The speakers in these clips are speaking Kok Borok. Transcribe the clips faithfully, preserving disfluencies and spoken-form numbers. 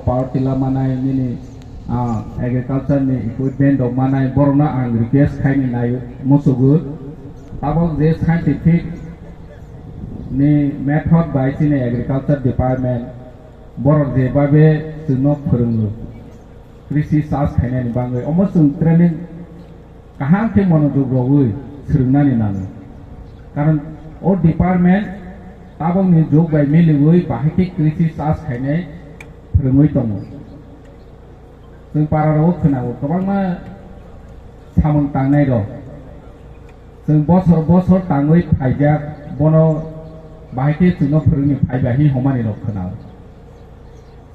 Power tiller manai, nini, ah, agriculture ni equipment rok manai, borok no ang request khai ni nai musugo. Tabok je scientific ni method bai chini agriculture department borok je babe chwngno phwrwngo, krishi chas khainani bagwi, omo chwng training kaham khe monojog rogwi swrwngnani nango. Karon o department tabokni jug bai miliwi bahai khe krishi chas khainai phwrwngwi tongo. Chwng para rogo khwnao kwbangma samung tangnai rok. Chwng bosor bosor tangwi phaijak, bono bahai khe chwngno phwrwngni phaiba hi homani rok khwnao.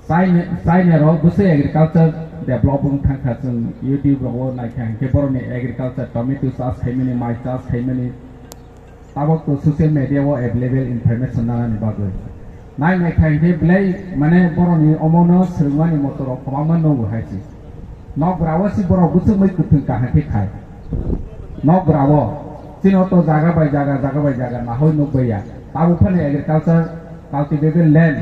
China, China rok bwswk agriculture develop wng thangkha, chwng YouTube rogo naikha hinkhe borokni agriculture, tomato chas khaimani, mai chas khaimani, tabok to social media o available information nanani bagwi. Nai naikha hinkhe belai mane borokni omono swrwngmani motorok kwbangma nungo hai se. Nok brao se borok bwswk mui kwthwng kaham khe khai. Nok brao chini o to jaga bai jaga, jaga bai jaga nahoi nukbaiya. Tabuk phano agriculture cultivable land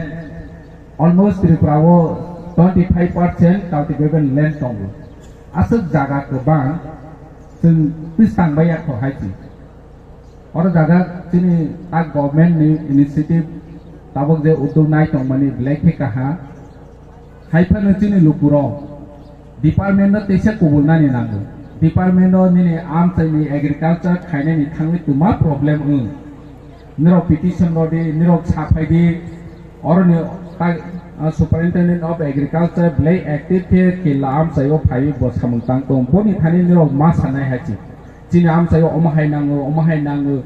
almost Tripura o twenty five percent cultivable land tongo. Aswk jaga kwbang chwng twistang baiya kho hai se. Oro jaga chini tak government ni initiative tabok je uddog nai tongmani belai khe kaha. Hai phano chini lukurok department no teisa kubulnani nango. Department no nini amchaini agriculture khainani thangwi twma problem wng. Nirok petition rodi, nirok saphai di, oroni ta-, ah, Superintendent of Agriculture belai active khe killa amchaio phaiwi bo samung tang tong. Boni thani nirok ma sanai hai se. Chini amchaio omo hai nango, omo hai nango.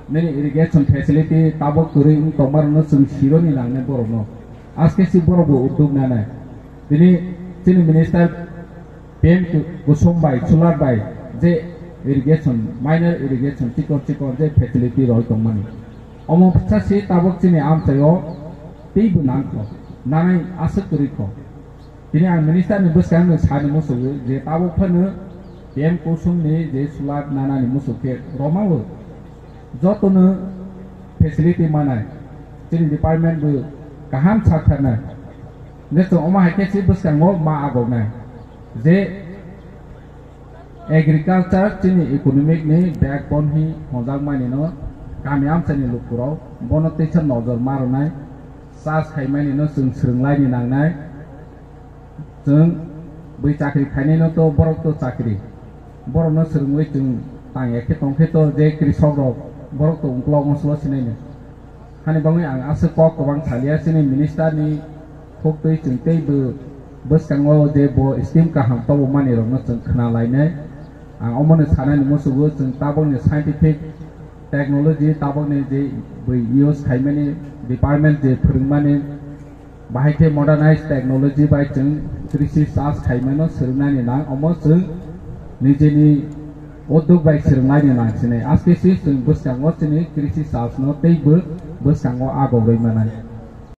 Nini irrigation facility tabok kwrwi wng tongmarokno chwng sironi nangnai borokno. Aske si borokbo uddog nanai. Tini chini minister P M ku-, kusum bai, solar bai, je irrigation, minor irrigation, chikon chikon je facility roi tongmani. Omo bwsa si tabok chini amchaio teibo nangkho, nanai aswk kwrwi kho. Tini ang minister ni bwskango sani musugo je tabok phano P M kusum ni je solar nanani musuk khe romao jotono facility manai, chini department bo kaham sakharnai. Je chwng omo hai khe si bwskango ma agoknai. Je agriculture chini economic ni backbone hi hwnjakmani no kami amchaini lukurok bono teisa nojor ma rwnai, chas khaimani no chwng swrwnglaini nangnai. Chwng bui chakri khainai no to borok to chakri, borok no swrwngwi chwng tang ya khe tong khe to je krisok rok borok to ungkulok ongsulo sinai no. Hani bagwi ang aswk kok kwbang salia, chini minister ni khuktwi chwng tei bo bwskango je bo scheme kaham tobokmani rokno chwng khna lainai. Ang omono sanani musugo chwng tabokni scientific technology, tabokni je bui use khaimani department je phwrwngmani, bahai khe modernized technology bai chwng krishi chas khaimano swrwngnani nang, omo chwng nijini uddog bai swrwnglaini nang sinai. Aske si chwng bwskango chini krishi chas no tei bo bwskango agogwi manai.